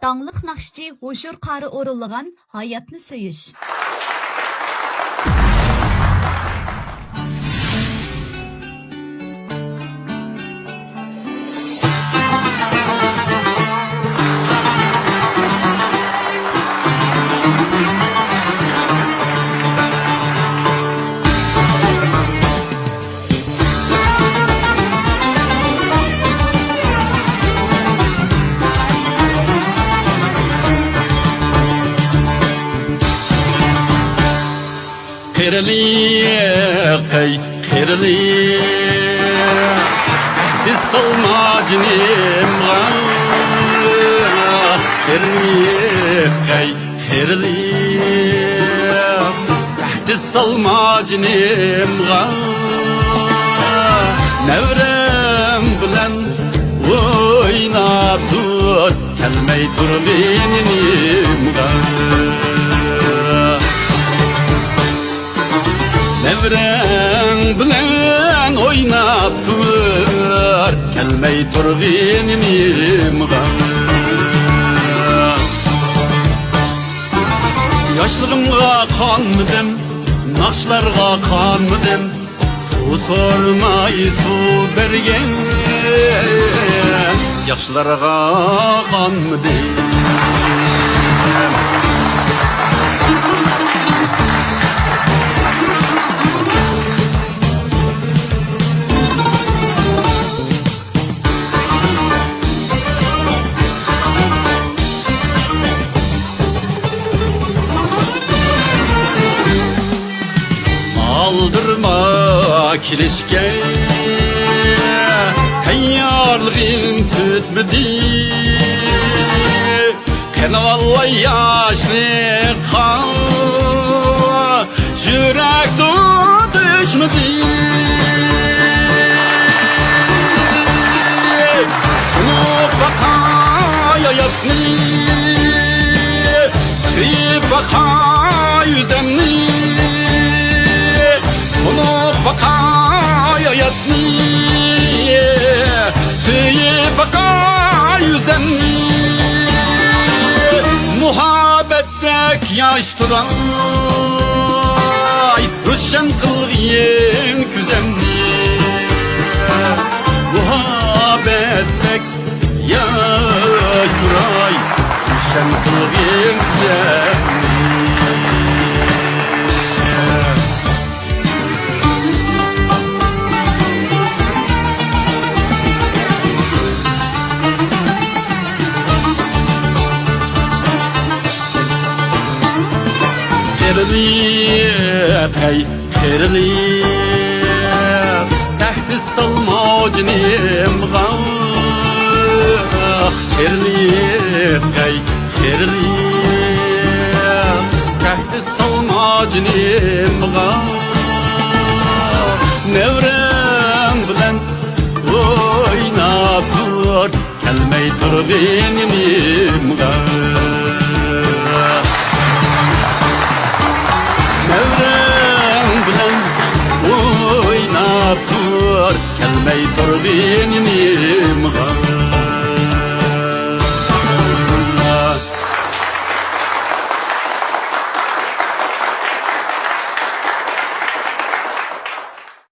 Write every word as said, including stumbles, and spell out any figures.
داڭلىق ناخشىچى ھوشۇر قارى ئورۇنلىغان ھاياتنى سۆيۈش. قېرىلىق، قەي، قېرىلىق، تەھدىت سالما جېنىمغا. قېرىلىق، قەي، قېرىلىق، تەھدىت سالما جېنىمغا. نەۋرەم بىلەن ئويناپ تۇر، كەلمەي تۇرغىن يېنىمغا. نەۋرەڭ بىلەن ئويناپ تۇر، كەلمەي تۇرغىن يېنىمغا. ياشلىرىمغا قانمىدىم، ناخشىلارغا قانمىدىم، سۇ سورىماي سۇ بەرگەن ياخشىلارغا قانمىدىم. ئالدىرىما كېلىشكە تەييارلىقىم پۈتمىدى. قېنى ۋاللاي ياشلىققا يۈرەك تۇتۇشمىدى. تونۇپ باقاي ھاياتنى، سۆيۈپ باقاي ئۆزۈمنى. تونۇپ باقاي ھاياتنى، سۆيۈپ باقاي ئۆزۈمنى. مۇھەببەت بەك ياش تۇراي، روشەن قىلغىن كۆزۈمنى. مۇھەببەت بەك ياش تۇراي، روشەن قىلغىن كۆزۈمنى. قېرىلىق، ھەي، قېرىلىق، تەھدىت سالما جېنىمغا. قېرىلىق، ھەي، قېرىلىق، تەھدىت سالما جېنىمغا. نەۋرەڭ بىلەن ئويناپ تۇر، كەلمەي تۇرغىن يېنىمغا. نەۋرەڭ بىلەن ئويناپ تۇر، كەلمەي تۇرغىن يېنىمغا.